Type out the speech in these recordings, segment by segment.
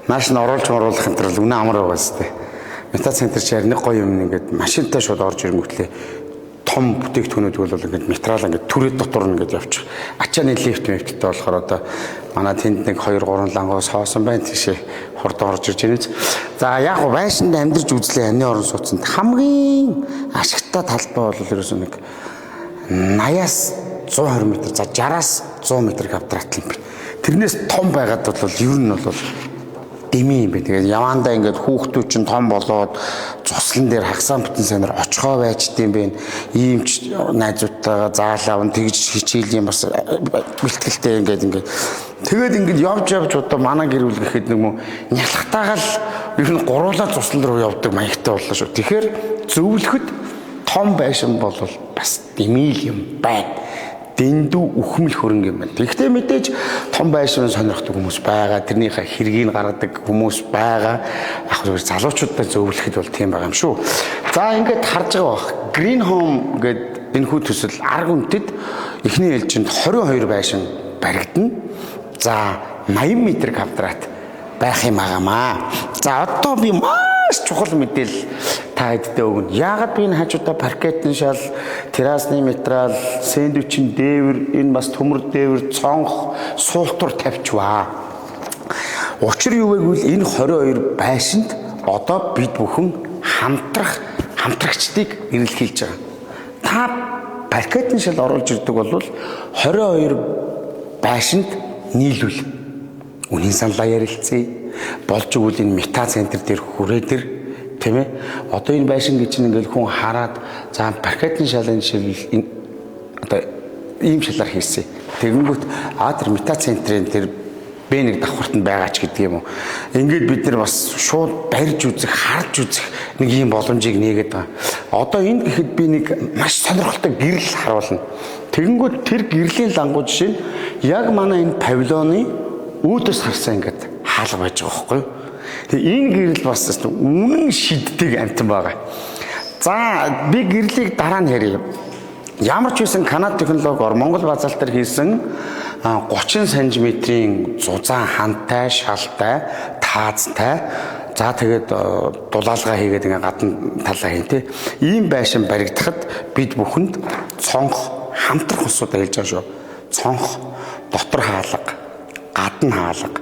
Нааш нь оруулж моруулах энэ төр л үнэ амар байгаа сте. Мета центр чи нэг гоё юм ингээд машинтай шууд орж ирэнгүүтлээ том бүтээгдэхүүнүүд бол ингээд материал ингээд түрээд дотор нь ингээд явчих. Ачааны лифт мэвттэй болохоор одоо манай тэнд нэг 2 3 лангуус хоосон байна тийшээ хурдан орж ирж байна. За яг гоо байшинд амьдарч үзлээ амны орон сууцнд хамгийн ашигтай талбай бол ерөөсөө нэг 80-аас 120 м, за 60-аас 100 м квадрат юм байна. Тэрнээс том байгаад бол ер нь бол дэмий юм байна. Тэгээд явандаа ингээд хүүхдүүд чинь том болоод цуслан дээр хагсаан бүтэн сайнаар очихоо байчдсан байх. Ийм ч найзуудтайгаа заалаа ун тэгж хичээлийн бас бэлтгэлтэй ингээд тэгээд ингээд явж явж одоо манай гэр бүл гэхэд нэг юм нялхтайгаа л ер нь гуруулаа цуслан руу явдаг маягтай боллоо шүү. Тэгэхээр зөвлөхөд том байшин бол бас дэмий л юм байна. Дэндүү үхмэл хөрөнгө юм байна. Тэгэхдээ мэдээж том байшин сонирхдаг хүмүүс байгаа. Тэрнийхээ хэргийг гаргадаг хүмүүс байгаа. Яг зүгээр залуучуудаа зөвлөхөд бол тийм байгаа юм шүү. За ингээд харж байгаа бах. Green Home гэдэг энэхүү төсөл арга үнэтэд эхний ээлжинд 22 байшин баригдана. За 80 м квадрат байх юм агаамаа. За одоо би маш чухал мэдээлэл та хэдтэй өгнө. Яагаад би энэ хажуудаа паркетын шал, террасны материал, сэндвичийн дээвэр, энэ бас төмөр дээвэр, цонх, суултур тавьчваа. Учир юу вэ гэвэл энэ 22 байшинд одоо бид бүхэн хамтрах хамтрагчдыг эрэлхийлж байгаа. Та паркетын шал оруулж ирдэг бол 22 байшинд нийлүүл. Үнийн саналаа ярилцъя. Болж игэл энэ мета центр дээр хүрээд ир, тийм ээ. Одоо энэ байшин гэж чинь ингээл хүн хараад за паркетын шалын жишээл энэ одоо ийм шалаар хийсэн. Тэгэнгүүт а тэр мета центрийн тэр Б1 давхарт нь байгаа ч гэдэг юм уу. Ингээд бид нар бас шууд барьж үзэх, харж үзэх нэг ийм боломжийг нээгээд байгаа. Одоо энд гэхэд би нэг маш сонирхолтой гэрэл харуулна. Тэгэнгүүт тэр гэрлийн лангуу жишээ нь яг манай энэ павильоны үүдээс харсан ингээд хаалга байж байгаа байхгүй юу? Тэгээ энэ гэрэл бас үнэн шиддэг амтан байгаа. За би гэрлийг дараа нь ярья. Ямар ч байсан Канад технологиор Монгол базалтаар хийсэн 30 см-ийн зузаан хантай, шалтай, таазтай. За тэгээд дулаалгаа хийгээд ингээ гадна талаа хийн тэ. Ийм байшин баригдахад бид бүхэнд цонх хамтрах усудаа хэлж байгаа шүү. Цонх, дотор хаалга, гадна хаалга,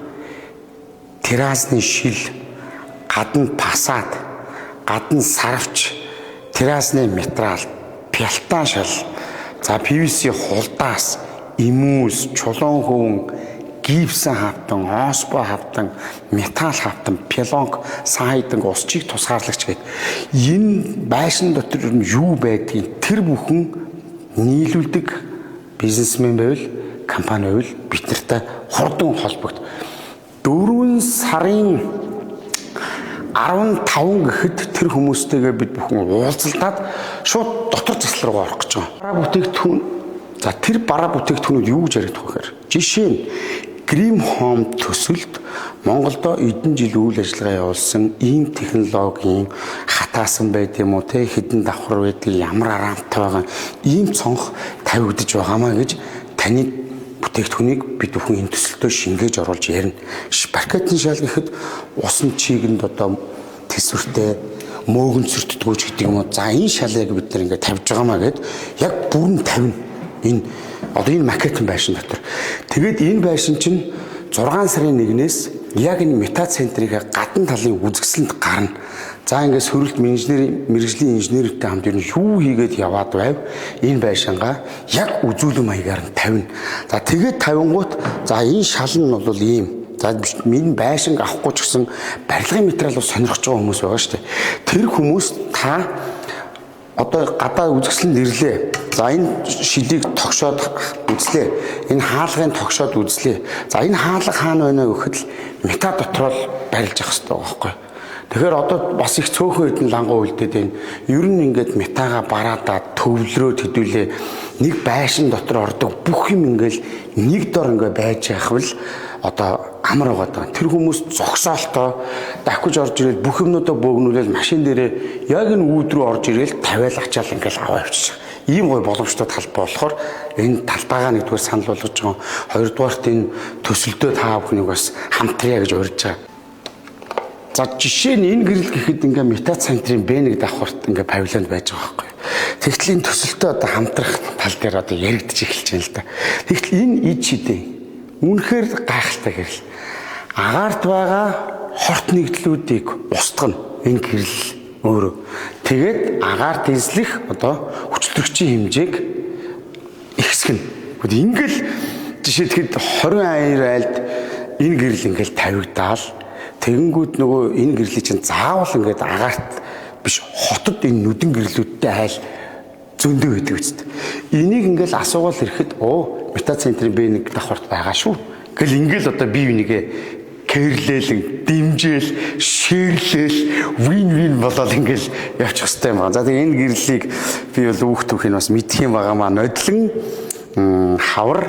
террасны шил, гадна фасад, гадна сарвч, террасны материал, пялтан шал, за PVC хулдаас, эмүүс, чулуун хөвөн, гипсэн хавтан, оспо хавтан, металл хавтан, пилонг, сайданг, усчийг тусгаарлагч гээд энэ байшин дотор юу байдгийг тэр бүхэн нийлүүлдэг бизнесмен байвал, компани байвал бид нартай хурдан холбогд. 4 сарын 15 гэхэд тэр хүмүүстэйгээ бид бүхэн уулзалтаад шууд дотор засал руу орох гэж байгаа. Бараа бүтээгдэхүүн, за тэр бараа бүтээгдэхүүнүүд юу гэж яригдах вэ гэхээр жишээ нь Grim Home төсөлд Монголдо эдэн жил үйл ажиллагаа явуулсан ийм технологийн хатаасан байд юм уу те, хэдэн давхар байдаг, ямар араамтай байгаа ийм цонх тавигдаж байгаамаа гэж таны бүтээгдэхүүнийг бид бүхэн энэ төсөлтөө шингээж оруулж ярина. Паркетын шал гэхэд усан чигэнд одоо төсвөртэй мөөгөн цөртдгөөч гэдэг юм уу. За энэ шалыг бид нар ингээд тавьж байгаамаа гэд яг бүрэн тавина. Энэ одоо энэ макетын байшин дотор. Тэгээд энэ байшин чинь 6 сарын 1-ээс яг энэ мета центрийг гадна талын үзэсгэлэнт гарна. За ингээд сөрөлт инженерийн мэргэжлийн инженертэй хамт ер нь юу хийгээд яваад байв? Энэ байшингаа яг үзүүлэн маягаар нь тавина. За тэгээд тавингуут за энэ шал нь бол ийм. За минь байшинг авахгүй ч гэсэн барилгын материалууд сонирхож байгаа хүмүүс байгаа шүү дээ. Тэр хүмүүс та одоо гадаа үзэсгэлэнд ирлээ. За энэ шилийг тогшоод үзлээ. Энэ хаалгыг тогшоод үзлээ. За энэ хаалга хаана байна вэ гэхэд л мета дотроо л барилж авах хэрэгтэй байгаа байхгүй. Тэгэхээр одоо бас их цөөхөн хэдэн лангуу үлдээд байна. Ер нь ингээд метага бараадаа төвлөрөөд хэдүүлээ нэг байшин дотор ордог бүх юм ингээл нэг дор ингээ байж явах бол одоо амар байгаа даа. Тэр хүмүүс зогсоолтоо давхиж орж ирэл бүх юмнуудаа бөөгнүүлэл машин дээрээ яг энэ үүд рүү орж ирэл тавиал ачаал ингээл аваа явчих. Ийм гой боломжтой талбай болохоор энэ талбайгаа нэгдүгээр санал болгож байгаа. Хоёрдугаарт энэ төсөлдөө та бүхнийг бас хамтрая гэж урьж байгаа. За жишээ нь энэ гэрэл гэхэд ингээ Мета центрийн Б1 давхарт ингээ павильонд байж байгаа байхгүй. Тэгтэл энэ төсөлтөй одоо хамтрах тал дээр одоо яригдчих эхэлж байна л да. Тэгтэл энэ ид шидэ үнэхээр гайхалтай гэрэл. Агаарт байгаа хорт нэгдлүүдийг устгана энэ гэрэл өөрөө. Тэгээд агаарт эзлэх одоо хүчлэгчийн хэмжээг ихсгэнэ. Гэхдээ ингээл жишээ тэгэхэд 22 айлд энэ гэрэл ингээл тавигдаал тэгэнгүүт нөгөө энэ гэрлийг чинь заавал ингээд агаарт биш хотод энэ нүдэн гэрлүүдтэй айл зөндөө байдаг үст. Энийг ингээл асуугаал ирэхэд оо Мета центрийн Б1 давхарт байгаа шүү. Гэл ингээл одоо бие бинийгээ кэрлээл, дэмжээл, шеэрлээл, win win болоод ингээл явчих хэвээр юм байна. За тэгээ энэ гэрлийг би бол үүх түүхийг бас мэдх юм байгаа маа нодлон хавар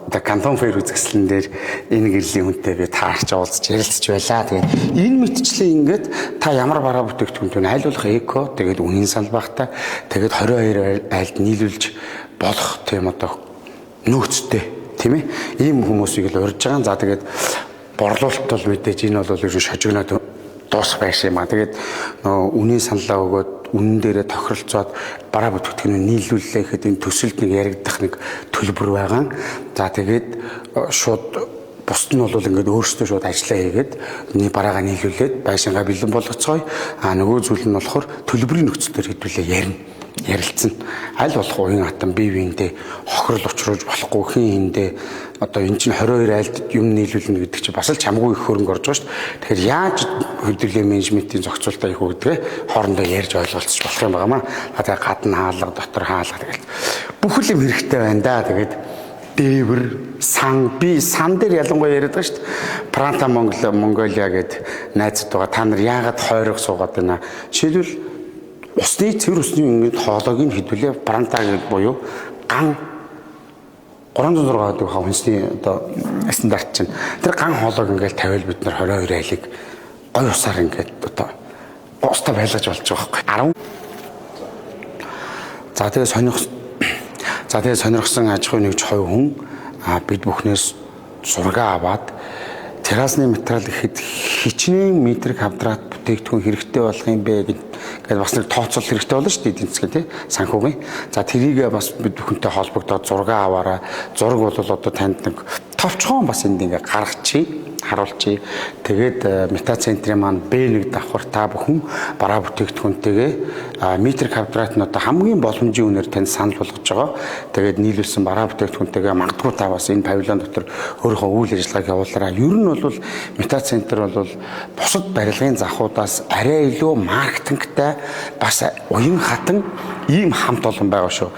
одоо Canton Fair үзэсгэлэн дээр энэ гэрлийн хүнтэй би таарч уулзч ярилцж байлаа. Тэгээд энэ мэтчлэн ингээд та ямар бараа бүтээгдэхүүн вэ? Аль болох эко, тэгээд үнийн санал багтай, тэгээд 22 айлд нийлүүлж болох тийм одоо нөөцтэй тийм ээ. Ийм хүмүүсийг л урьж байгаа. За тэгээд борлуулалт бол мэдээж энэ бол ер нь шожигноод дуусах байсан юм а. Тэгээд нөгөө үнийн саналаа өгөөд үнэн дээрээ тохиролцоод бараа бүтээгдэхүүнийг нийлүүллээ гэхэд энэ төсөлд нэг яригдах нэг төлбөр байгаа. За тэгээд шууд бусд нь бол ингээд өөрсдөө шууд ажиллаа хийгээд нэг бараагаа нийлүүлээд байшингаа бэлэн болгоцгоё. А нөгөө зүйл нь болохоор төлбөрийн нөхцөл төр хэдүүлээ ярина. Ярилцсан. Аль болох уян хатан бие биендээ хохирол учруулж болохгүй хин хиндээ одоо эн чинь 22 айлд юм нийлүүлнэ гэдэг чинь бас л чамгүй их хөрөнгө орж байгаа шүү дээ. Тэгэхээр яаж хөдөлгөөний менежментийн зохицуултаа их үү гэдгээ хоорондоо ярьж ойлголцож болох юм байна. А тэгээ гадна хаалга, дотор хаалга тэгэл бүх юм хэрэгтэй байна да. Тэгээд дээвэр, сан, би сан дээр ялангуяа яриад байгаа шүү дээ. Пранта Монгол Монголиа гэд найзууд байгаа. Та нар яагаад хойрог суугаад байна? Жишээлбэл усны цэвэр усны ингээд хоолойг нь хэдүүлээ пранта гэд буюу ган 306 гэдэг хүнсний одоо стандарт чинь тэр ган хоолойг ингээд тавиал бид нар 22 айлыг гой усаар ингээд одоо устай байлгаж болж байгаа байхгүй. 10 За тэгээ сонирхсан аж ахуйн нэгж хувь хүн бид бүхнээс зураг аваад террасны материал гэхэд хичнээн метр квадрат бүтээгдэхүүн хэрэгтэй болох юм бэ гэдэг бас нэг тооцоолол хэрэгтэй болно шүү дээ эдийн засгийн тий санхүүгийн. За тэрийг бас бид бүхэнтэй холбогдоод зураг аваараа. Зураг бол одоо танд нэг товчхон бас энд ингээ гаргачих, харуулчих. Тэгээд Мета центрийн маань Б1 давхар та бүхэн бараа бүтээгдэхүүнтэйгээ метр квадрат нь одоо хамгийн боломжийн үнээр танд санал болгож байгаа. Тэгээд нийлүүлсэн бараа бүтээгдэхүүнтэйгээ магадгүй та бас энэ павильон дотор өөрийнхөө үйл ажиллагааг явуулаарай. Ер нь бол Мета центр бол бусад барилгын захуудаас арай илүү маркетингтай бас уян хатан ийм хамт олон байгаа шүү.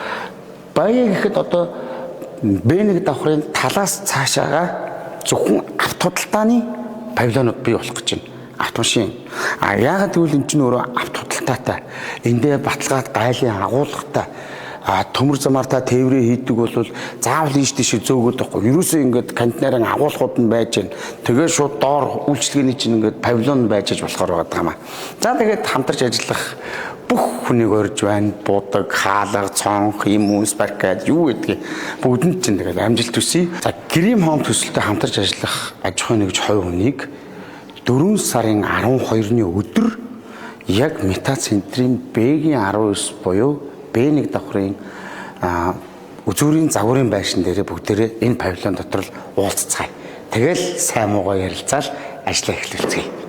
Баяа гэхэд одоо Б1 давхрын талаас цаашаага зөвхөн авто худалдааны павильонууд бий болох гэж байна. Автомашин. А яагаад гэвэл эн чинь өөрөө авто худалдаатай. Эндээ баталгаат гайлын агуулгатай. А төмөр замаар та тээврээ хийдэг бол заавал ийш тийш зөөгөөд байхгүй. Ерөөсөө ингээд контейнерын агуулгууд нь байж байна. Тэгээд шууд доор үйлчилгээний чинь ингээд павильон байж аж болохоор байгаа юм аа. За тэгээд хамтарч ажиллах бүх хүнийг орж байна. Будаг, хаалга, цонх, юм үнс баркад юу гэдгийг бүгдэнд чинь тэгээд амжилт хүсье. За Грим Хоум төсөлтөй хамтарч ажиллах аж ахуйн нэгж хувь хүнийг 4 сарын 12-ны өдөр яг Мета центрийн Б-гийн 19 буюу Б1 давхрын үзүүрийн загварын байшин дээрээ бүгдээрээ энэ павильон дотор л уулзцгаая. Тэгэл сайн муугаа ярилцаал ажиллаа эхлүүлцгээе.